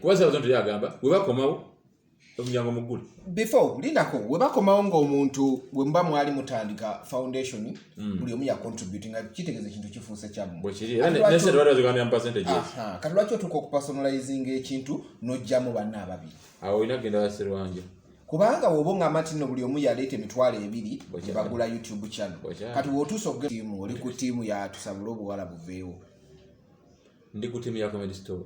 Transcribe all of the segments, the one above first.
Kuba Sabazonto yagamba we bakomawo omulyango muggule. Before, lindako, we bakomawo ng'omuntu bwe muba mwali mutandika foundation, buli omu yacontributing, nga kitegeeza ekintu kifuuse kyammwe. Bwekiri era. Kati lwaki- Ne sente bali bazigambira mu percentages. Aha, kati lwaki otuuka okupersonalizinga ekintu n'ojjamu banna ababiri? Awo olina kugenda baserwanja. Kubanga woba oŋŋamba nti nno buli omu yaleeta 20,000 Bwekiri. ne bagula YouTube channel, Bwekiri. kati wotuusa okugenda tiimu, oli ku tiimu yatusabule obuwala buveewo? Ndi ku tiimu ya Comedy Store.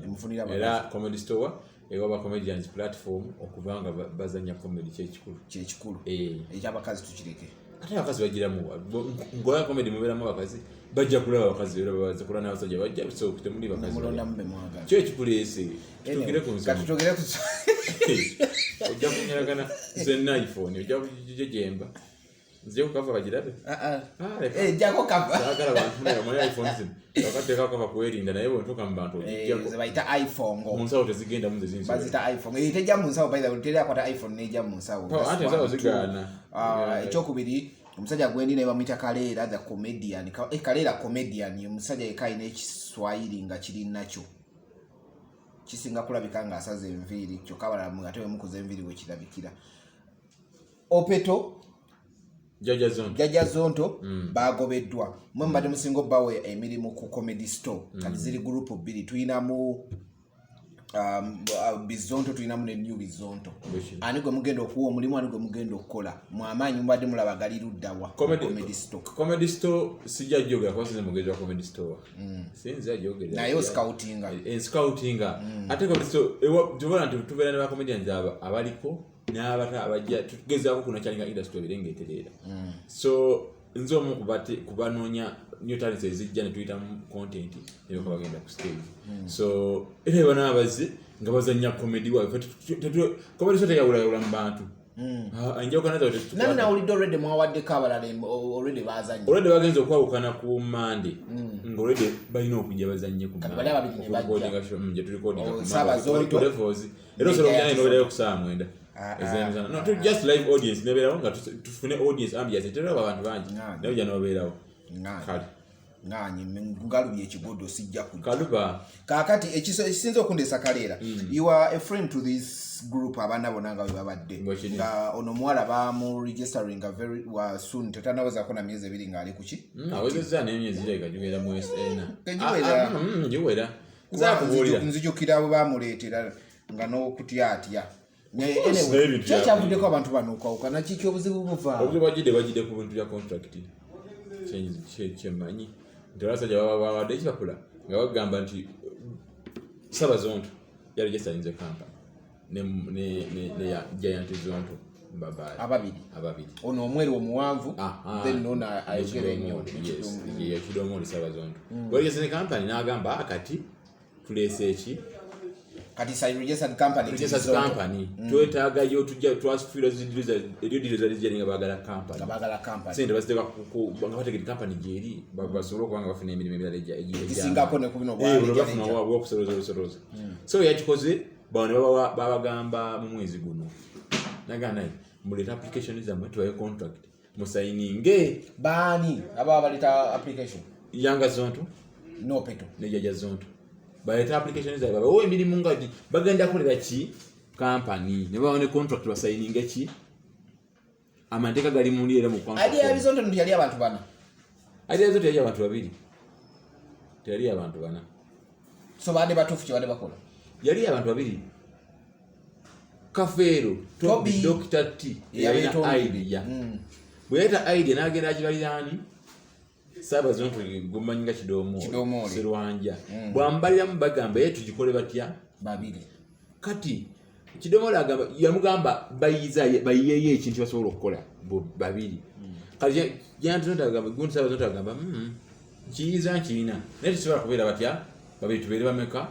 Emufunira abakazi. Era Comedy Store ewa ba comedians platform okuba nga bazanya comedy, kyekikulu. Kyekikulu. Eh. Ekyabakazi tukireke. Ate abakazi bagiramu, ngola comedy mubeeramu abakazi, bajja kulaba abakazi, era baza kulaba n'abasajja bajja, so temuli bakazi. Mulondamu be mwagala. Kyo ekikuleese, tutugire ku nsonga. Katutugire ku Ojja kunyalagana nze nina iPhone, ojja kujejemba nzije kukava bagirabe. Ah, ah. Ah, leka. Eh, jako kava. Saagala bantu naye bamanye iPhone zino bakateekako kava kwerinda, naye bwentuuka mu bantu ogijjako. Ze bayita iPhone. Mu nsawo tezigendamu, nze zinsobola. Bazita iPhone. Eh, tejja mu nsawo, by the way, teri akwata iPhone nejja mu nsawo. Oh, That's ate ensawo one, two. zigaana. Ah, ekyokubiri, omusajja gwendi naye bamuyita Kaleera the Comedian. Kaleera Comedian ye musajja yekka alina ekiswayiri nga kiri nakyo kisinga kulabika ng'asaza enviiri, kyokka abalala ate wemukuza enviiri wekirabikira. Opeto, Jajja Zonto. Jajja Zonto bagobeddwa. Mwe mubadde musinga obbawa emirimu ku Comedy Store. Kati ziri group bbiri, tuyinamu Bizonto, tulinamu ne New Bizonto. Bwekiri. Ani gwe mugenda okuwa omulimu? Ani gwe mugenda okukola mwamaanyi? Mubadde mulaba gali luddawa mu Comedy Store? Comedy Store sijja jogera kuba sinze mugezi wa Comedy Store, sinze ajogera. Naye oscoutinga. Enscoutinga. Ate Comedy Store tubona nti tubeera ne bacomedians abaliko n'abata abajja, tugezaako kunakyalinga industry ebere ngaetereera. So nze omu kubanoonya new talents ezijja ne tuyita mu content nebeka bagenda ku stage. So era bana abazze nga bazanya comedy waabwe. Ffe Comedy Store teyawulayawula mu bantu. Ah, enjawukana zaabwe tetukwata. Nami nawulidde already mwawaddeko abalala already bazanye. Olwedde bagenza okwawukana ku Mande nga olwedde balina okujja bazanye ku Kati bali ababiri ne bajja. Okurecordinga show, gye turecordinga Oh, ku Saabazonto. Monday. Bali ku levels. Era osobola okujja naye nobeerayo ku ssaawa 9 Ah, ah. ez'emisana. No, just live audience nebeerawo nga tufune audience ambiance, teraba abantu bangi. Ng'anyi. Naye ojja nobeerawo. Ng'anyi. Kale. Nganye ngalubye ekigodo, sijja kujja. Kaluba. Kaakati ekisinza okundesa Kaleera, you are a friend to this group, abaana bonna nga bwe babadde. Bwekiri. Nga ono omuwala bamuregisteringa very wa soon, tetanawezako na myezi 2 ng'ali kuki. Awezezza n'emyezi girabika giwera mu ena. Tegiwera. Ah, ah, giwera. Nze akubuulira. Nzijukira bwe bamuleetera nga n'okutyatya. Naye course, anyway, naye ebintu ki ekyavuddeko abantu bano okwawukana? Kiki obuzibu buva? Obuzibu bajidde ku bintu bya contract. Kyemmanyi nti abasajja baba bawadde ekipapula nga bagamba nti Sabazonto yaregistarinze company ne ya Giant Zonto Mbabaali. Ababiri. Ababiri. Ono omweru omuwanvu, Aha. then nono ayogera ennyo. Yes, ye Kidomoli Sabazonto waregistarinze company n'agamba, "Ah, kati tuleese eki?" Kati sa registered company. Registered Bizonto. company twetaagayo, tujja twasifira eryo diro zali zijja nga baagala company. Nga baagala company. Sente baziteeka nga bategedde company gyeri, basobole okuba nga bafuna emirimu emirala Gisingako ne ku bino Eh, bwa bafuna leja. obwokusolooza obusolooza. So yakikoze bano ne babagamba mu mwezi guno nagaa naye muleete application zammwe tubawe contract musayininge. Baani ababa baleeta application? Yanga Zonto. No Peto. Ne Jajja Zonto baleete application zaabwe babawe emirimu nga bagenda kukolera ki company ne babawa ne contract basayininge ki amateeka gali muli era mu contract. Idea ya Bizonto nti yali abantu bana. Idea ya Zonto yali abantu babiri, teyali abantu bana. So baadde batuufu kye badde bakola? Yali abantu babiri, Kafeero. Toby. Toby, Dr T yalina Eyabeetondedde. idea. Bwe yaleeta idea n'agenda agibaliraani Saabazonto gumanyi nga Kidomooli. Kidomooli Serwanja, bwambaliramu bagamba ye tugikole batya? Babiri. Kati Kidomooli agamba yamugamba bayiza bayiyeyo ekintu basobola okukola babiri. Kati Jantonto agamba gundi Saabazonto agamba, nkiyiza nkiina naye tekisobola kubeera batya babiri, tubeere bameka?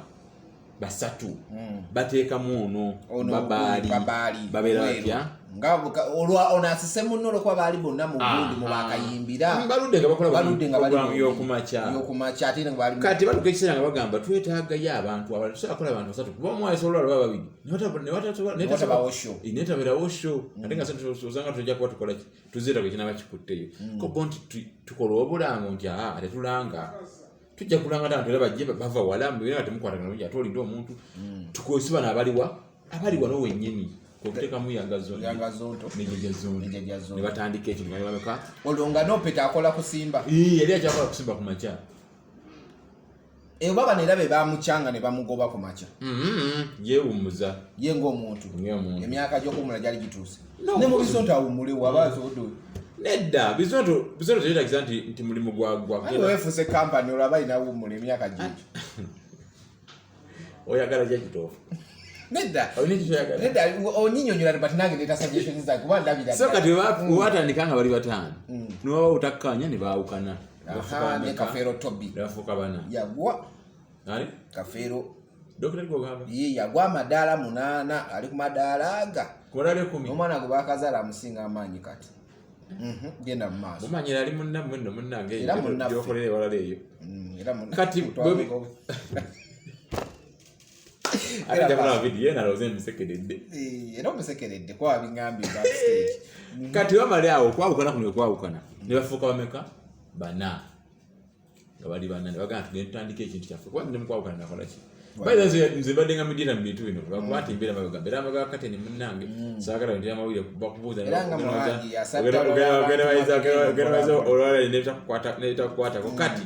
Basatu." Bateekamu ono. Ono. Babaali. Babaali. Babeera Mweru. batya? Nga olwa ono asise munno olwokuba baali bonna mu gundi mu bakayimbira. Baludde nga bakola Baludde nga bali programu y'okumakya. Y'okumakya, ate nga bali Kati batuuka ekiseera nga bagamba twetaagayo abantu abalala, tusobola kukola abantu basatu kuba omu asobola olaba babiri Ne watabawo show. Netabeerawo show ate nga sente osanga tujja kuba tukola ki, tuzeeta gwe kinaba kikutteyo ko bo nti tukola obulango nti aa tetulanga. Tujja kulanga abantu era bajje bava wala mubeera nga temukwatagana bulungi, ate olinde omuntu. Tukozese bano abaliwa, abali wano wennyini, kwekuteekamu Yanga Zonto. Yanga Zonto. Ne Jjajja Zonto. Ne Jjajja Zonto. Ne batandika ekintu nga bameka. Olwo nga nopeta akola kusimba. Ii, yali akyakola kusimba ku makya. Oba bano era be bamukyanga ne bamugoba ku makya. Yeewummuza. Ye ng'omuntu. Ng'omuntu. Emyaka gy'okuwummula gyali gituuse. No. Ne mu Bizonto awummule waba asobodde. Nedda, Bizonto teyeetagisa nti mulimu gwa Anti weefuuse kampani olwo aba alina awummula emyaka gyegyo. Oyagala gya kituufu. Nedda. Olina ekyo kyoyagala? Nedda, onyinyonyola but nange ndeeta suggestions zange kuba ndabira So ddala. kati we batandika nga bali bataano, ne waba obutakkaanya ne baawukana. Aha, ne Kafeero Toby. Ne bafuuka bana. Yagwa. Ani? Kafeero. Dokita gw'ogamba? Ye yagwa amadaala 8, ali ku madaala aga. Ku madaala 10. Omwana gwe baakazaala amusinga amaanyi kati. Genda mu maaso. Mumanyira ali munnammwe nno munnange Era eyo, munnaffe. gy'okolera ewalala eyo. Era munna- Kati mutwalo Ate nja kulaba vidiyo ye nalowooza emusekeredde. Era omusekeredde kuba bingambye backstage. Kati bamala awo okwawukana kuno okwawukana ne bafuuka bameka? Bana. Nga bali bana ne bagamba tugende tutandike ekintu kyaffe kuba ne mukwawukana nakola ki? By the way, nze mbadde nga midiira mu bintu bino lwakuba nti mbeera mabega, mbeera mabega kateni munnange, saagala bintu by'amawulire bakubuuza Era nga muhangi asadde ogenda olwala n'ebitakukwatako. Kati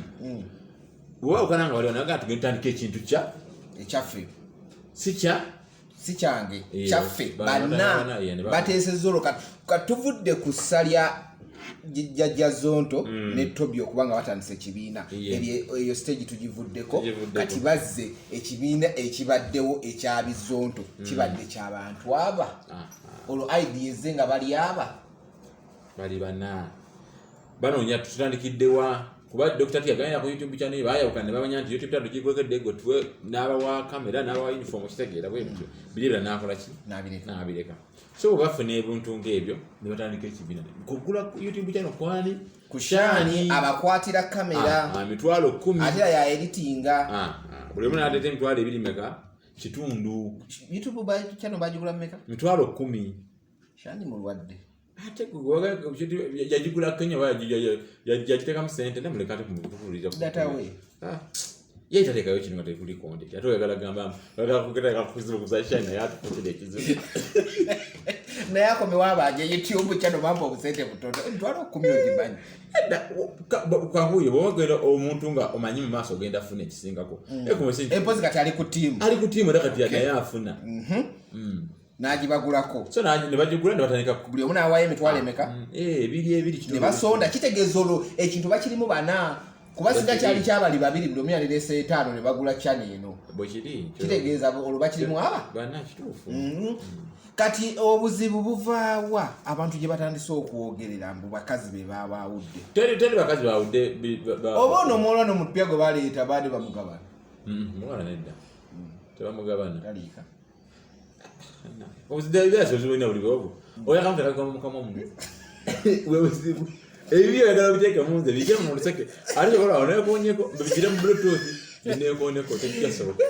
bwe baawukana nga bali bana, bagamba tugende tutandike ekintu kya ekyaffe. Si kya Si kyange, kyaffe. Bana, Bana bana, yeah, ne bateesezza olwo kati tuvudde ku ssa lya Jjajja Zonto ne Toby okuba nga batandise ekibiina. Eyo stage tugivuddeko. Tugivuddeko. Kati bazze ekibiina ekibaddewo ekya Bizonto kibadde ky'abantu aba. Olwo idea ezze nga bali aba. Bali bana banoonya tutandikiddewa kuba Dr. T yagenda ku YouTube channel, baayawukana ne bamanya nti YouTube channel gikulekedde gwe tuwe n'abawa kamera n'abawa uniform, okitegeera bwe bityo biri ebirala n'akola ki? N'abireka. N'abireka. So bwe bafuna ebintu ng'ebyo ne batandika ekibiina kugula ku YouTube channel kwani? Kushani abakwatira kamera. 10,000. Ate era ya editinga. Buli omu n'aleeta 20,000 meka kitundu. YouTube channel bagigula mmeka? 10,000. Shani mulwadde. Ate yagigula Kenya oba yagiteekamu sente namuleka ate kumutuulira. Data we. Ye tateekayo kino nga tekuli content, ate oyagala gamba oyagala kuteeka kuzibu kuza Shani naye atufuukire ekizibu. Naye akomewo abanje YouTube channel bampa obusente butono, 10,000 ogimanyi. Edda, kankubuulire, bw'oba ogenda omuntu nga omanyi mu maaso ogenda funa ekisingako. Empozi kati ali ku ttiimu. Ali ku ttiimu era kati naye afuna. N'agibagulako. So ne bagigula ne batandika buli omu n'awaayo emitwalo emeka? Ebiri ebiri kitundu. Ne basonda, kitegeeza olwo ekintu bakirimu bana, kuba singa kyali kyabali babiri buli omu yalireese etaano ne bagula channel eno. Bwe kiri. Kitegeeza olwo bakirimu aba bana, kituufu. Kati obuzibu buvaawa abantu gye batandise okwogerera mbu bakazi be babaawudde? Teri bakazi bawudde Oba ono omuwala nomupya gwe baleeta baade bamugabana? Muwala nedda, tebamugabana. Taliika. Obuzibu bulina buli bwobwo oyagala muteeka mukama omu bwe buzibu, ebibyo oyagala biteeke mu nze bijje mu luseke, ate kyokola oneekonyeko bigire mu Bluetooth bineekoneko, tekijjasoboka.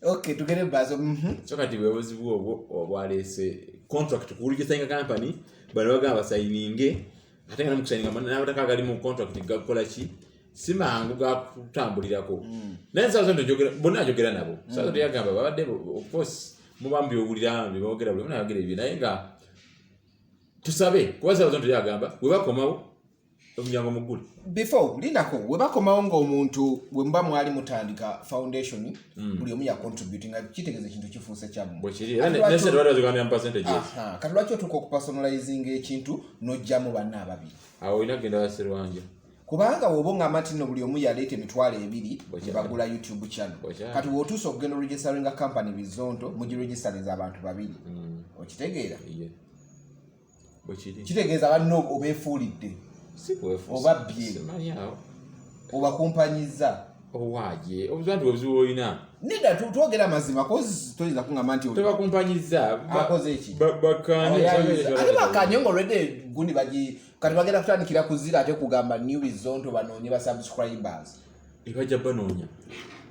Okay, tugende mubaaso. So kati bwe buzibu obwo obwaleese contract kuregisteringa company, bano bagamba basayininge, ate nga namukusayininga n'amataka agali mu contract gakola ki, si mangu gakutambulirako. Naye nsawo zonto njogera bonna njogera nabo, sawa zonto yagamba babadde of course muba mubyowulira byebogera, buli omu nayogera ebyo, naye nga tusabe kuba sawa zonto yagamba bwe bakomawo omulyango muggule. Before lindako, we bakomawo ng'omuntu bwe muba mwali mutandika foundation, buli omu yacontribute, nga kitegeeza ekintu kifuuse kyammwe. Bwekiri era nesente bali bazigambira mu percentages. Aha, kati lwaki otuuka okupersonalizinga ekintu n'ojjamu banna ababiri? Awo olina kugenda baserwanja. Kubanga woba oŋŋamba nti nno buli omu yaleeta 20,000 Bwekiri. ne bagula YouTube channel, Bwekiri. kati wotuusa okugenda oregisteringa company Bizonto, mugiregistarinza abantu babiri, okitegeera? Iye. Bwekiri. Kitegeeza banno obeefuulidde. Si kwefuusa. Oba bbye. Simanyi awo. Obakumpanyiza. Owaaje obuzibu nti obuzibu olina. Nedda, twogera amazima, 'cause toyinza kuŋŋamba nti Tebakumpanyiza. Akoze ki? Bakanye. Ate bakanye nga already gundi bagi, kati bagenda kutandikira ku zero, ate kugamba new Bizonto banoonye ba subscribers. Ebajja banoonya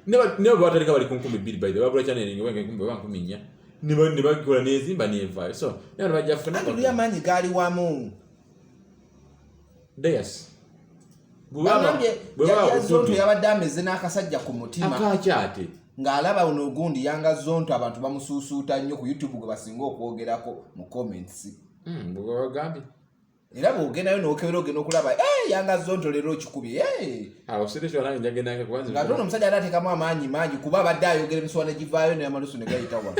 ne bwe batandika bali ku 2,000, by the way babula channel nga 1,000 oba 4,000, ne bagikola nezimba nevaayo, so ne bano bajja funa. Anti luli amaanyi gaali wamu. Dayas. Bagambye Bwe baba Jjajja Zonto kututte. yabadde ameze n'akasajja ku mutima Akakyate. Ng'alaba ono ogundi Yanga Zonto, abantu bamusuusuuta nnyo ku YouTube, gwe basinga okwogerako mu comments. Bwebagambye. Era bw'ogendayo n'okebera, ogenda okulaba, "Eh, Yanga Zonto leero okikubye, eh." Awo site nange njagendanga kubanza. Ng'ate ono omusajja ate ateekamu amaanyi mangi, kuba abadde ayogera emisuwa ne givaayo n'amalusu ne gayita wano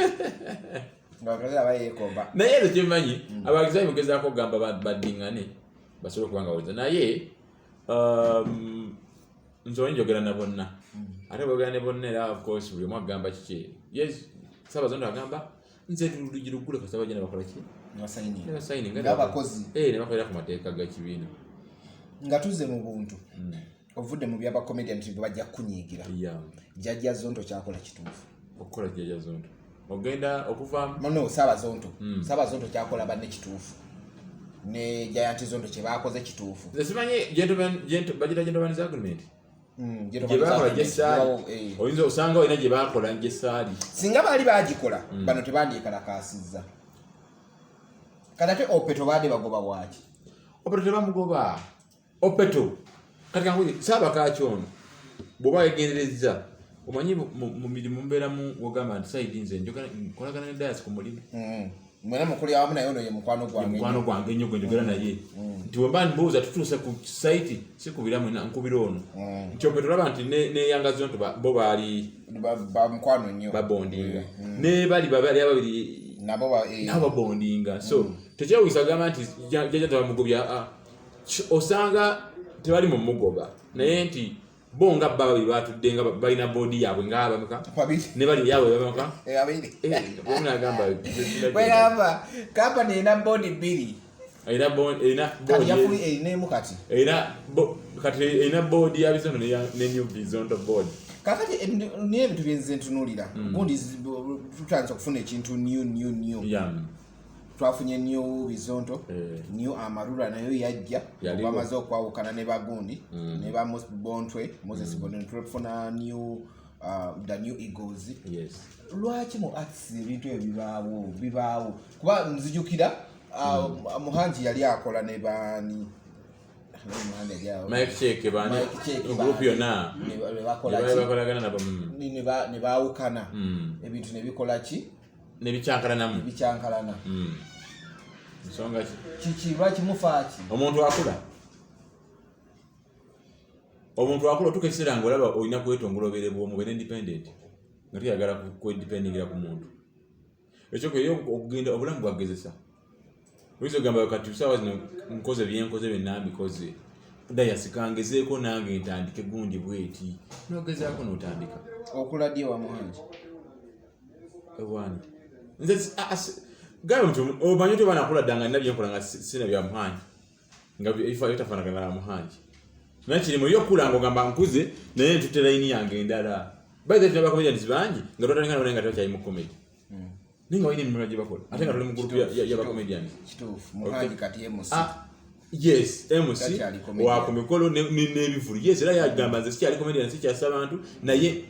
nga bakazi aba yeekomba. Naye ezo kyemmanyi, abagizayi mugezaako okugamba baddiŋŋane basobole okuba nga bawuliza, naye nze oli njogera na bonna, ate bwogera ne bonna era of course buli omu agamba kiki. Yes, Saabazonto agamba nze lugi luggule kasita bajja ne bakola ki? Nebasayininga. Ne basayininga. Ng'abakozi. Eh, ne bakolera ku mateeka ga kibiina. Nga tuzze mu buntu, ovudde mu byabakomedian nti bajja kukunyiigira. Jjajja Zonto kyakola kituufu? Okukola Jjajja Zonto ogenda okuvaamu? No, Saabazonto. Saabazonto kyakola banne kituufu, ne Giant Zonto kye baakoze kituufu? Nze simanyi bagira gentleman's agreement gye bakola gyesaali. Oyinza osanga olina gye bakola gyesaali. Singa baali bagikola, bano tebandyekalakaasizza. Kati ate Opeto baadde bagoba bwaki? Opeto tebamugoba. Opeto kati kankuzi saabakaaki ono, bw'oba wegenderezza, omanyi mu mirimu mubeeramu wogamba nti side nze nkolagana ne Dayas ku mulimu. Mwena mukuli awamu, naye ono ye mukwano gwange. Mukwano gwange ennyo gwe njogera naye, nti wemba mbuuza tutuuse ku site, sikubira mwena, nkubira ono. Nti Opeto olaba nti ne Yanga Zonto bo baali Ba mukwano nnyo. Babondinga ne bali babali ababiri. Nabo nabo babondinga, so tekyewunyisa gamba nti jjajja tebamugobya. Osanga tebali mu mugoba, naye nti bo nga bba babiri batudde nga balina board yaabwe nga abameka. Babiri. Ne bali yaabwe bameka. Babiri. Omu nagamba Bwegamba kampani erina board bbiri. Erina erina Kati board yafuli erina emu kati. Erina kati erina board ya Bizonto ne New Bizonto board. Kakati niyo ebintu byenze ntunuulira gundi tutandise okufuna ekintu new new new. Twafunye new Bizonto, new Amarula nayo yajja. Yaliwo. Bamaze okwawukana ne bagundi ne ba Bontwe, Moses Bontwe, tufuna new the New Eagles. Lwaki mu arts ebintu ebyo bibaawo bibaawo? Kuba nzijukira Muhangi yali akola ne baani? Muhangi yali Mike Cheke bani? Mike Cheke group bani. Yonna. Ne bakola ne ki? bakolagana nabo. Ne baawukana, ebintu ne bikola ki? Nebikyankalanamu. Bikyankalana. Nsonga ki? Kiki? Lwaki mufa ki? Omuntu akula, omuntu akula otuuka ekiseera nga olaba olina kwetongola, obeere bwomu, obeere independent, nga toyagala kwedependingira ku muntu. Ekyokubiri, okugenda obulamu bwagezesa, oyinza okugamba kati saawa zino nkoze byenkoze byonna mbikoze, dayasika ngezeeko nange ntandike gundi bweti, nogezaako notandika. Okula ddi ewa Muhangi? Ewaani? Nze gambe nti omanyi oti oba nakula dda nga nina byenkola nga sina bya Muhangi, nga bitafaanagana na Muhangi, naye kirimu yo okula nga ogamba nkuze naye ntutte layini yange endala. By the way, comedians bangi nga twatandika nabo naye nga tebakyali mu comedy, naye nga balina emirimu gye bakola, ate nga tuli mu group y'abacomedians. Kituufu, Muhangi kati MC. Ah, yes, MC. Takyali comedian. Wa ku mikolo n'ebivulu, yes. Era yagamba nze sikyali comedian, sikyasa bantu, naye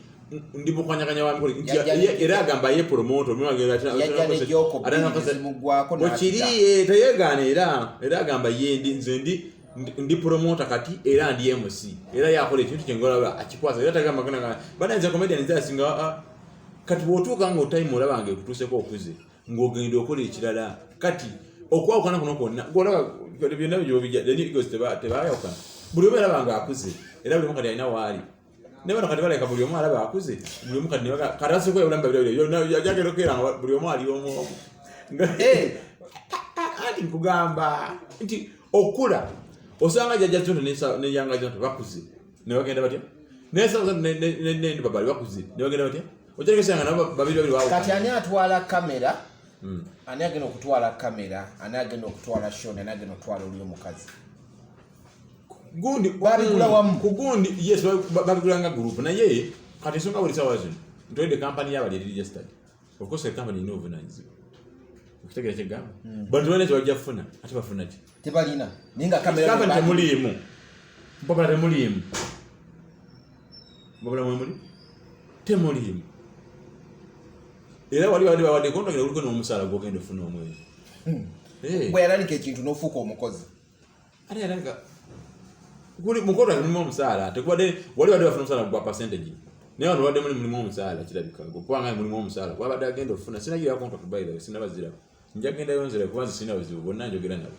ndi bukwanyakanya wa mikolo. Nti era agamba ye promoter. Yajja ne joke bbiri zimugwako Bwekiri. n'adda. Teyegaana, era agamba ye ndi nze ndi promoter kati, era ndi MC, era yakola ekintu kyengolaba akikwasa, era tagamba gana bananze comedian nze asinga. Ah, kati bw'otuuka nga otime olaba nga ekutuuseko okuze ng'ogenda okola ekirala. Kati okwawukana kuno kwonna gwolaba byonna byobijja, the New Eagles tebayawukana, buli omu alaba nga akuze, era buli omu kati alina waali. Ne bano kati baleka buli omu alaba akuze, buli omu kati kati asooka obulamu babiri yagenda okukeera nga buli omu ali omu omu. Anti nkugamba nti okula osanga Jjajja Zonto ne Yanga Zonto bakuze ne bagenda batya, nesanga ne babali bakuze ne bagenda batya, okyalekesanga nabo babiri babiri Kati baawukana. ani atwala kamera? Ani agenda okutwala kamera? Ani agenda okutwala shon? Ani agenda okutwala oli omukazi? Gundi. Babigula wamu? Ku gundi, yes, babigula nga group, naye kati ensonga buli sawa zino ntwalidde kampani y'abali eri registered. Of course company erina obuvunanyizibwa, okutegeera kyegamba bantu balina kyebajja kufuna, ate bafuna ki? Tebalina, naye nga kamera. Kampani temuliimu mpapula, temuliimu mpapula, mwemuli temuliimu, era wali bali bawadde contract oliko n'omusaala gwogenda ofuna omwezi. Bwe yatandika ekintu n'ofuuka omukozi. Ate yatandika Kuli mu contract mulimu omusaala, tekubadde wali badde bafuna omusaala gwa percentage, naye wano badde muli mulimu omusaala. Kirabika kubanga mulimu omusaala gwabadde agenda okufuna. Sinagira contract, by the way, sinabazirako. Nja gendayo nzira, kuba nze sirina buzibu, bonna njogera nabo,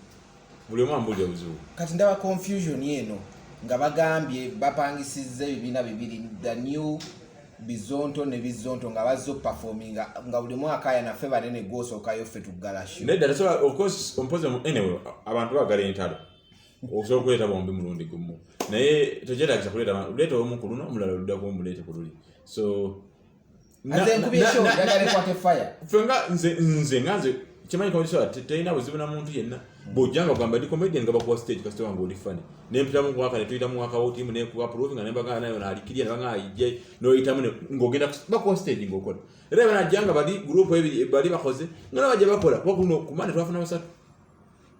buli omu ambuulira buzibu. Kati ndaba confusion eno nga bagambye bapangisizza ebibiina bibiri, the new Bizonto ne Bizonto, nga bazze okuperforminga nga buli mwaka aya naffe banene, gwosookayo, ffe tuggala show. Nedda, tasobola. Of course, ompoze anyway, abantu baagala entalo, osobola okuleeta bombi mulundi gumu, naye tekyetagisa kuleeta. Leeta omu ku luno, omulala oluddako omuleete ku luli. So Ate enkubye show, njagala ekwate fire. Ffe nga nze nga nze kimanyi Comedy Soda terina buzibu na muntu yenna. Bw'ojja nga ogamba ndi comedian, nga bakuwa stage, kasita wange oli funny. Nempitamu mwaka, ne tuyita mu mwaka wo team nekuwa proof nga nembagana nayo naalikirya, ne bagamba ayijje n'oyitamu ng'ogenda bakuwa stage ng'okola. Era banajja nga bali group ebiri bali bakoze nga nabajja bakola, kuba kuno kumande twafuna basatu: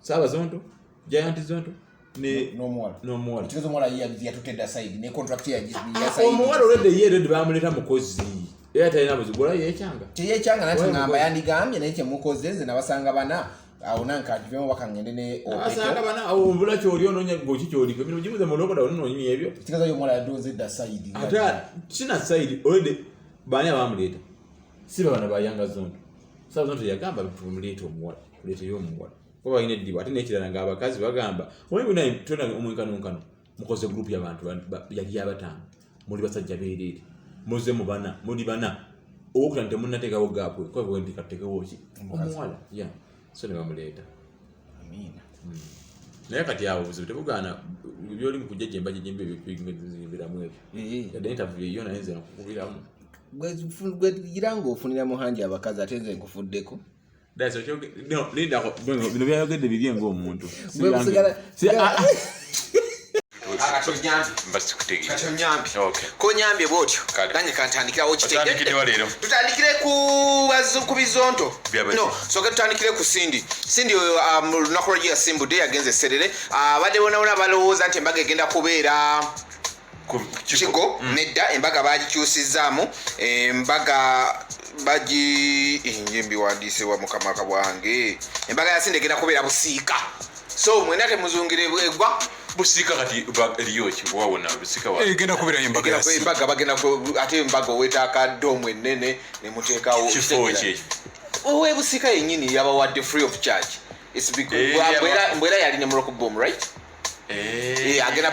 Saaba Zonto, Giant Zonto ne n'omuwala. N'omuwala. Kitegeeza omuwala ye yatutedda side ne contract ye Omuwala olwedde ye redde bamuleeta mukozi, era talina buzibu, ola yeekyanga. Teyekyanga nati Oyo ngamba mukozi. Yandigambye naye kyemukoze, nze nabasanga bana awo nankakivemu bakangende ne Abasanga bana awo, obula kyoli onoonya ngoki kyoliko emirimu gimuze mu lokoda onoonya ebyo. Kitegeeza ye omuwala yadonze dda side. Ate sina side olwedde baani abamuleeta? Si babana bayanga Zonto. Saaba Zonto yagamba tumuleete omuwala, tuleeteyo omuwala kuba balina eddibu. Ate n'ekirala ng'abakazi bagamba omanyi tona omwenkanonkano, mukoze group y'abantu yali abataano, muli basajja beereere, muze mu bana, muli bana, owokutano temunnateekawo gap, kuba nti katuteekewo ki? Omuwala ya so ne bamuleeta. Amiina. Naye kati awo obuzibu tebugaana byoli mu kujja gyemba gyemba ebyokuzimbiramu ebyo. Yadde interview eyo, naye nze nakukubiramu. Gwe gira ng'ofunira muhangi abakazi, ate nze nkufuddeko. That's what no, lindako, bino byayogedde bibye ng'omuntu. Si Gwe byange. kusigala- Ah, ah. Mba sikutegeera. Kati onyambye. Okay. Konyambye bwotyo. Kale. Nange kantandikirawo. Otandikidde wa leero? Tutandikire ku Bizonto. Byabaki? No, soke tutandikire ku Cindy. Cindy oyo, mu lunaku lwajjo yasimbudde, yagenze Serere. Abadde bonabona balowooza nti embaga egenda kubeera Kigo. Nedda, embaga bagikyusizaamu, embaga bagi nje mbiwandiisibwa mukamaka bwange. Embaga ya Cindy egenda kubeera Busiika, so mwena temuzungire egwa. Busiika kati eriyo ki wawona Busiika wa Egenda kubeerayo embaga ya Egenda embaga bagenda ate embaga oweetaaka dome ennene nemuteekawo. Kifo ki? Owe Busiika yennyini yabawadde free of charge. It's Eh, mbwera yali ne Morocco Bomb, right? Eh, agenda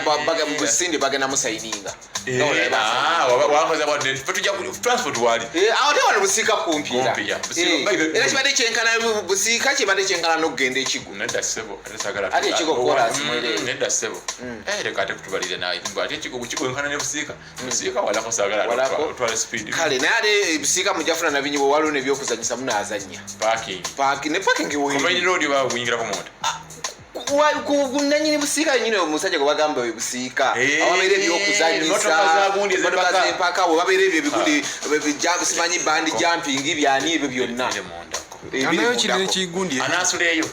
Busindi bagenda musayininga. Eh, ah, wakoze wadde ffe tujja transport wali. Eh, awo te wano Busiika kumpi era. Kumpi, yeah. Busiika- Eh, era kibadde kyenkana Busiika kibadde kyenkana n'okugenda Ekigo. Nedda ssebo, ate saagala Ate Ekigo koolaasi mwereere. Nedda ssebo. Eh, leka ate kutubalira naye. Mbu ate Ekigo enkana ne Busiika. Busiika walako, saagala Walako. otwala speed. Kale naye ate Busiika mujja funa nabinyibwa, waliwo nebyokuzanyisa, munaazannya. Parking. Park ne parking Ku main weeri. road ba kuyingirako munda. Nanyini Busiika yenyini, omusajja gwe bagamba we Busiika, Eh, awabeera ebyokuzanyisa, emmotoka za gundi emmotoka ez'empaka. z'empaka, we babeera ebyo ebigundi simanyi band jumping byani ebyo byonna. Ebiri mundako. Ebiri Anayo kino mundako. ekigundi. Anaasula eyo.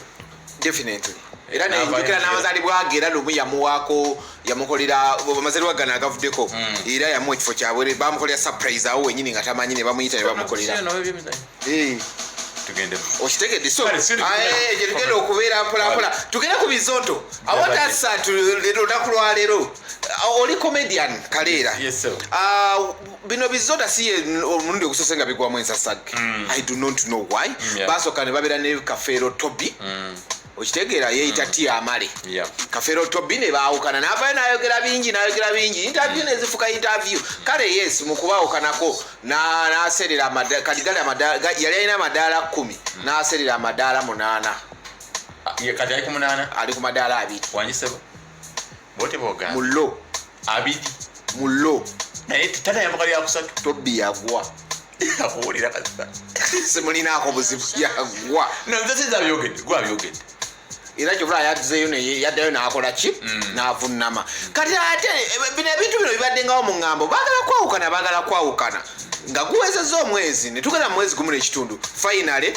Definitely, era N'avaayo nenjukira mu n'amazaalibwa ge, era lumu yamuwaako, yamukolera amazaalibwa gano agavuddeko, era yamuwa ekifo kyabwe, bamukolera surprise awo wenyini nga tamanyi, ne bamuyita ne bamukolera. Eh. Tugende. Okitegedde? So Kale, Cindy, aye, gye tugenda okubeera mpolampola, tugende ku Bizonto. Awatasa lunaku lwaleero. Oli comedian Kaleera. Yes, sir. Ah, bino Bizonto si ye omulundi ogusoose nga bigwamu ensasagge. I do not know why. Basooka ne babeera ne Kafeero Tobi, okitegeera, yeeyita ti amale. Kafeero Tobi ne baawukana, n'avayo n'ayogera bingi, n'ayogera bingi, interview nezifuka interview. Kale yes, mu kubaawukanako n'aserera kati gali yali alina amadaala 10, n'aserera amadaala 8. Ah, ye kati ali ku 8. Ali ku madaala 2. Wangisebo. Bote bogamba. Mulo. 2. Mulo. Naye tata yambuka lya kusatu. Tobi yagwa. Akuwulira kasita. Simulinaako buzibu, yagwa. No, nze sinza abyogedde, gwe abyogedde. Era kyovula yadzeyo yaddayo n'akola ki? N'avunnama. Kati ate bino ebintu bino bibaddengawo mu ŋŋambo, baagala kwawukana, baagala kwawukana nga guwezezza omwezi, ne tugenda mu mwezi gumu n'ekitundu, finally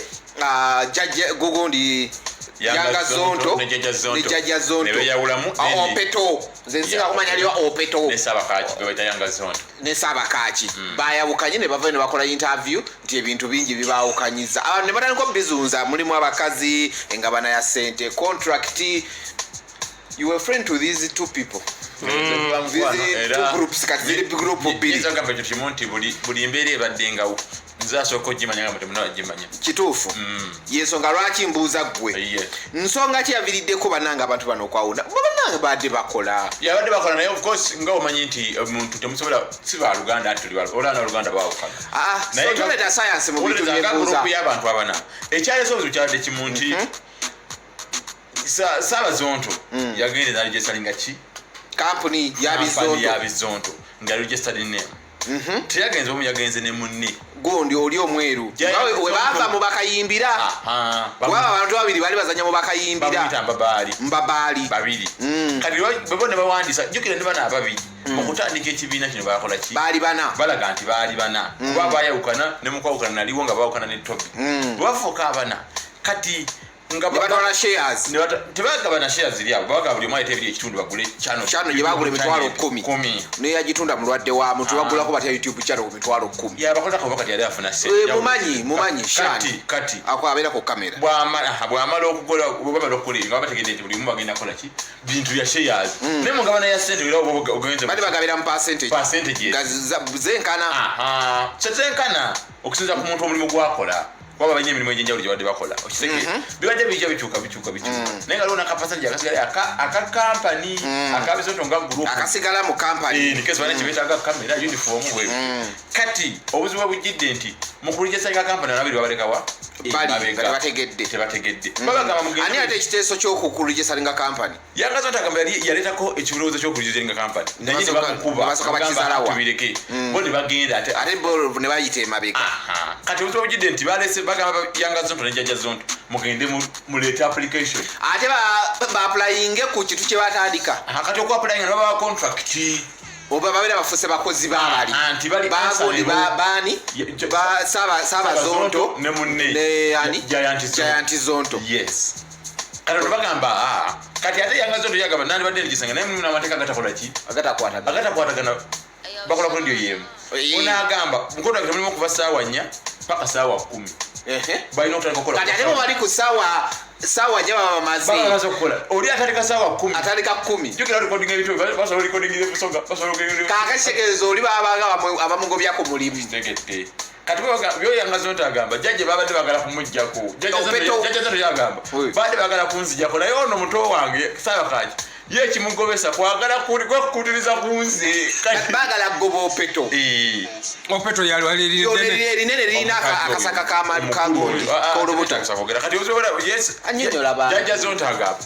jjajja gugundi Yanga Yanga Zonto, Zonto ne Jjajja Zonto. ne Jjajja Zonto. Ne beeyawulamu, Ah, Opeto, nze nsinga kumanya liwa Opeto. Ne Saabakaaki gwe bayita Yanga Zonto. Ne Saabakaaki bayawukanye, ne bavayo ne bakola interview nti ebintu bingi bibawukanyiza, abantu ne batandika okubizunza, mulimu abakazi, engabana ya sente, contract. You were friend to these two people. Ziri two groups, kati ziri group bbiri. Nyinza okugamba ekyo kimu nti buli mbeera ebaddengawo nze asooka ogimanya nga temunabagimanya. Kituufu, yensonga lwaki mbuuza ggwe. Ye. Nsonga ki yaviriddeko bannange abantu bano okwawunda? Bo bannange badde bakola. Yabadde bakola, naye of course nga omanyi nti omuntu temusobola, si baluganda nti tuli olaba n'oluganda baawukana. Ah, Naye so toleeta science mu bintu Olowooza nga byembuuza. group y'abantu abana, ekyaleese obuzibu kyabadde kimu nti Saabazonto yagenda naregistaringa ki? Kampuni Kampani yabizonto. Ya Bizonto nga registered name. Teyagenze omu, yagenze ne munne. Gundi oli omweru. Giant Nga we Zonto. baava mu bakayimbira. Aha, Kubaba abantu babiri baali bazanya mu bakayimbira. bamuyita Mbabaali. Mbabaali. Babiri. Kati bwe ne bawandiisa, jjukira ne bano ababiri okutandika ekibiina kino bakola ki? Baali bana. Balaga nti baali bana, kuba bayawukana ne mukwawukana naliwo nga bawukana ne Tobi. Bwe bafuuka abana kati nga Ne batwala shares. Tebagabana shares ziri abo, bagaba buli omu aleeta ebiri ekitundu bagule channel. Channel gye bagula 100,000. 10. Neyagitunda mulwadde wa muntu, bagulako batya YouTube channel ku 100,000? Yabakolera kuba kati yali afuna sente. Eh, mumanyi Kati Shani. Kati Ako abeera ku kamera. Bwamala okukola, bwebamala okukola ebyo nga bategedde nti buli omu bagenda kukola ki, bintu bya shares, naye mugabana ya sente era oba ogenze Bali bagabira mu percentage. Percentage. Nga zenkana. Aha, kyezenkana okusinza ku muntu omulimu gwakola, kuba balina emirimu egyenjawulo gye badde bakola, okitegeera? Bibadde bijja bikyuka bikyuka bikyuka, naye nga liwo nakapasanji akasigala aka kampani akabizonto nga group. Akasigala mu kampani. Nikesi balina kyebetaaga, kamera, uniform, bwe kati obuzibu bwe bujjidde nti mu kuregistaringa kampani ababiri babalekawa. Bali nga tebategedde. Tebategedde, babagamba mugende. Ani ate ekiteeso ky'okuregistaringa kampani? Yangazo nti agamba yali yaleetako ekirowoozo ky'okuregistaringa kampani, naye ne Basooka- bamukuba. ne basooka bakisalawa. Tubireke, bo ne bagenda ate. Ate bo ne bayita emabega. Aha. Kati obuzibu bujjidde nti balese bagamba Yanga Zonto ne Jajja Zonto mugende muleete application. Ate baapulayinge ku kintu kye batandika. Aha, kati okuapplyinga ne babawa contract. Oba babeera bafuuse bakozi baabali. Ah, nti bali Bagundi answerable. baani? Saabazonto ne munne. Ne ani? Giant Zonto. Giant Zonto. Yes, kati ono bagamba, ah, kati ate Yanga Zonto yagamba nandibadde ngisanga naye mulimu n'amateeka agatakola ki? Agatakwatagana. Agatakwatagana, bakola ku radio yemu. Onaagamba mu contract mulimu okuva 4:00 paka 10:00. Ehe. Balina okutandika okukola. Kati ate bo bali ku saawa 4 baba bamaze. Baba bamaze okukola, oli atandika 10:00. Atandika 10. Jjukira recording ebintu, basobola recording ebusoga, basobola recording. Kaakakitegeeza oli babanga abamugobya ku mulimu. Tegedde. Kati byoyanga Zonto agamba jjajja babadde bagala kumuggyako. Jjajja Opeto. Jjajja Zonto yagamba Oui. babadde bagala kunzijjako, naye ono muto wange saabakaki ye ekimugobesa kwagala kwekukutiriza ku nze. Kati Baagala kugoba Opeto. Eh, Opeto yalwaliriddene. Erinene lirina akasaka kagundi k'olubuto. Kolubuto. Kati osobola, yes. Annyonnyola bantu. Jjajja Zonto agamba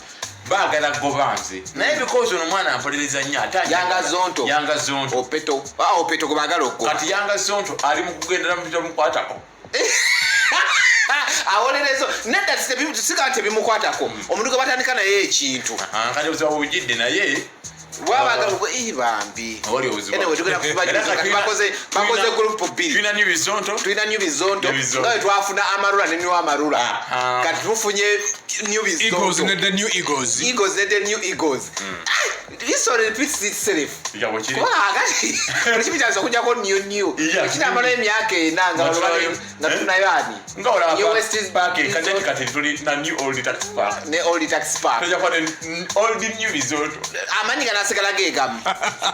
baagala kugoba nze, naye because ono omwana ampolereza nnyo ate anjagala. Yanga Zonto. Yanga Zonto. Opeto, ah, Opeto gwe baagala okugoba. Kati Yanga Zonto ali mu kugendera mu bitamukwatako. Awolerezo nedda, siga nti tebimukwatako, omuntu gwe batandika naye ekintu. Ah, kati obuzibu bujjidde naye Bwabaagala bambi. Awali obuzibu. Anyway, tugenda kuba Era kati bakoze group bbiri. Tulina new Bizonto. Tulina new Bizonto. New Bizonto. Nga bwe twafuna Amarula ne new Amarula. Aha. Kati tufunye new Eagles Bizonto. ne the new Eagles. Eagles ne the new Eagles. Ah, history repeats itself. Ekigabo kiri. Kuba kati buli kimu kyandisa okujjako new new. Yeah. Kinamala emyaka 4 nga Nga bano tulayo- nga Eh? tufunayo ani? Nga olaba New West park ekadde kati tuli na new old tax park. Ne old tax park. Tujja kuba ne old new Bizonto. Amanyi ganasigala geegamu.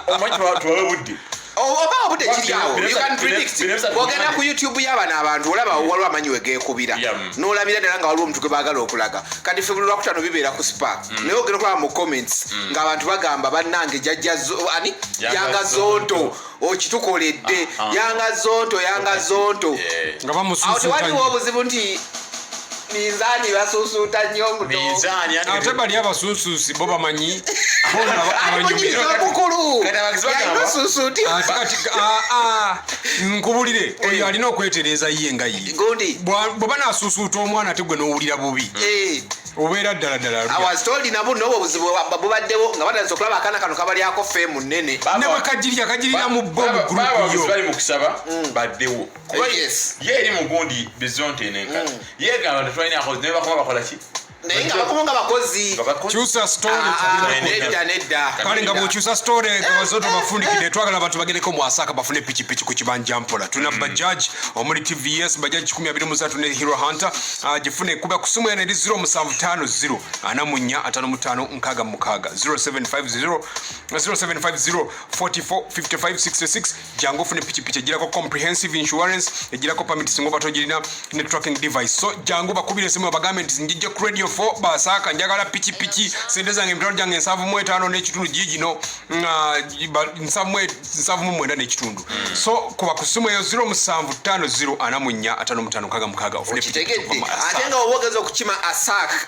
Omanyi tubawe budde. Oba obudde kiri awo, you can predict. Bwogenda ku YouTube y'abano abantu olaba waliwo amanyi we geekubira. Yeah. N'olabira ddala nga waliwo omuntu gwe baagala okulaga. Kati ffe buli lwakutaano bibeera ku Spark, naye ogenda okulaba mu comments ng'abantu bagamba bannange jajja ani. Yanga. Yanga Zonto okitukoledde. Ah, ah. Yanga Zonto, Yanga Zonto. Yeah. Nga Awo bamususuuta tewaliwo nnyo. obuzibu nti minzaani basuusuuta nnyo omuto. Minzaani anti Ate bali abasuusuusi bo bamanyi bo Ali abanyumira. munyiiza omukulu. Kati abagizi bagamba- Yalina osuusuuti. Ate kati ah, nkubulire, oyo alina okwetereeza ye nga ye. Gundi. Bw'oba naasuusuuta omwana ate gwe n'owulira bubi, Eh. obeera ddala ddala I was told nabo n'obwo obuzibu bubaddewo nga batandise okulaba akaana kano kabalyako fame nnene. Ne bwe kagirya kagirira mu bo mu Baba gurupu yo. bali mu kusaba baddewo. Kuba Yes. ye eri mugundi Bizonto eno enkati yegamba tetulina akozi, naye bakoma bakola ki? Naye nga bakomawo nga bakozi. Nga bakozi. Kyusa story. Ah, Tugenda nedda nedda. Kale nga bw'okyusa story, gabazoto bafundikidde, twagala abantu bagendeko mu Asaka bafune pikipiki ku kibanja mpola. Tulina bajaj omuli TVS Bajaj 123 ne Hero Hunter. Gifune kuba ku simu yano eri 0750 44 55 66, 0750 0750 44 55 66. Jangu ofune pikipiki egirako comprehensive insurance, egirako permit singa oba togirina, ne tracking device. So jangu bakubire esimu bagambe nti njijja ku Radio 4 Basaka, njagala pikipiki, sente zange emitwalo gyange 75 n'ekitundu gigino, 79 n'ekitundu. So kuba ku simu eyo 0750 44 55 66 ofune pikipiki Okitegedde? okuva mu Ate Asaka. nga oba ogeza okukima Asak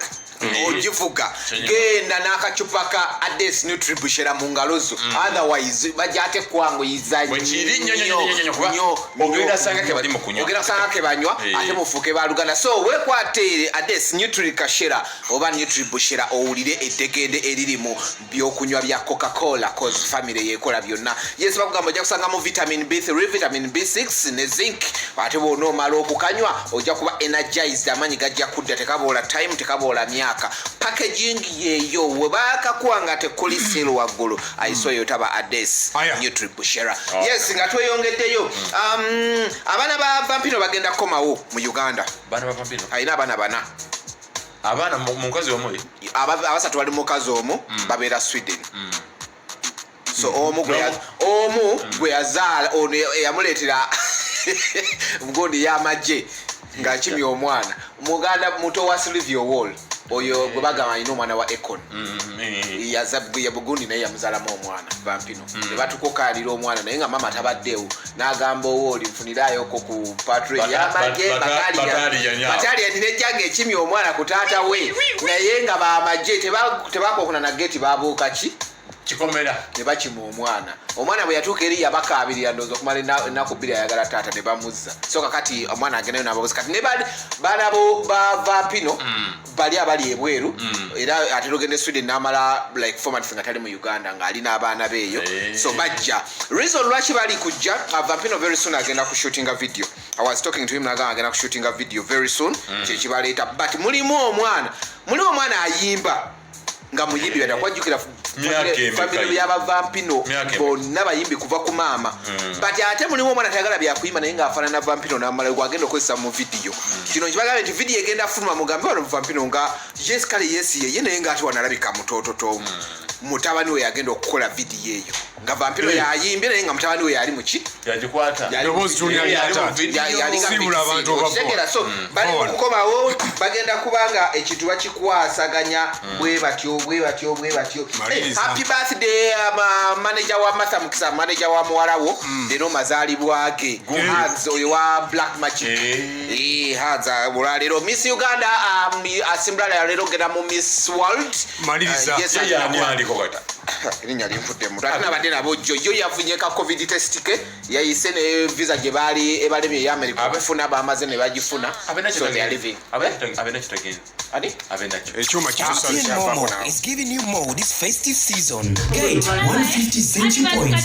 ogivuga, genda n'akacupa ka Ades Nutribushera mu ngalo zo, otherwise bajja ate kwanguyiza. Bwe kiri nnyo, nnyo, nnyo, nnyo, nnyo, kuba ogenda sanga ke bali mu kunywa. Ogenda sanga ke banywa. Ate mufuuke baluganda. So wekwate Ades Nutri Kashera oba Nutribushera, owulire eddegende eriri mu byokunywa bya Coca-Cola, cause family yekola byonna. Yes, bakugamba ojja kusangamu vitamin B3, vitamin B6 ne zinc. Ate bw'onoomala okukanywa ojja kuba energized, amaanyi gajja kudda, tekaboola time, tekaboola myaka. Packaging yeeyo, we bakakuwa nga tekuli seal waggulu, aiso eyo taba Ades Aya. Nutribushera. Yes, nga tweyongeddeyo, abaana ba Vampino bagenda kukomawo mu Uganda. Baana ba Vampino? Alina abaana bana. Abaana mu mukazi omu, eh? Abasatu bali mukazi omu, babeera Sweden. So omu omu gwe yazaala ono eyamuleetera gundi y'amagye ng'akimya omwana, muganda muto wa Sylvia Wall, oyo gwe bagamba alina omwana wa Econ. Yabugundi naye yamuzaalamu omwana Vampino, ne batukokalira omwana naye nga mama tabaddeewo, n'agamba owooli nfunirayoko ku patrol y'amagye. Battalion, Battalion nejjanga ekimya omwana ku taata we, naye nga bamagye tebakokona na geti, babuuka ki Kikomera. Ne bakima omwana. Omwana bwe yatuuka eri yabakaabirira, ndowooza okumala ennaku 2, ayagala taata, ne bamuzza. So kakati omwana agendayo n'ababuzi. Kati ne baana bo ba Vampino bali abali ebweru, era ate ogenda e Sweden n'amala like 4 months nga tali mu Uganda, ng'ali n'abaana beeyo. So bajja. Reason lwaki bali kujja, Vampino very soon agenda kushootinga video. I was talking to him, nagamba agenda kushootinga video very soon, kyekibaleeta. But mulimu omwana ayimba nga muyimbi bada kwajjukira. Myaka emeka? Family y'abavampino Myaka emeka? bonna bayimbi kuva ku maama, but ate mulimu omwana tayagala byakuyimba naye ng'afaanana Vampino n'amala, gwagenda okukozesa mu vidiyo. Kino kibagambe nti vidiyo egenda fuluma, mugambe wano Vampino nga yes, kale yes, yeye, naye ngaate wanalabika mutoototomu. Mutabani we yagenda okukola vidiyo eyo nga Vampino yayimbye, naye nga mutabani we yali muki? Yagikwata. Eddoboozi tulina lya Yali mu taata. video. Yalinga Siibula abantu obava. Okitegeera? So bali Forward. kukomawo, bagenda kubanga ekintu bakikwasaganya bwe batyo, bwe batyo, bwe batyo. Maliriza. Happy birthday, manager wa Martha Mukisa, manager wa muwala wo, leero mazaalibwa ge. Hans oyo wa Black Magic. Hans, olwaleero Miss Uganda, asimbula leero genda mu Miss World. Maliriza. Yes, Ye agenda yani aliko kata? Erinnya linfudde mutu. Ate nabadde nabo jjo, yo yafunye ka COVID test ke yayise ne visa gye baali ebalemye eyamerika okufuna, bamaze ne bagifuna. So they are living. Abenakyo tagenze. Ani? Abenakyo. Ekyuma kitusale. MTN Momo is giving you more this festive season. Get 150 centi points.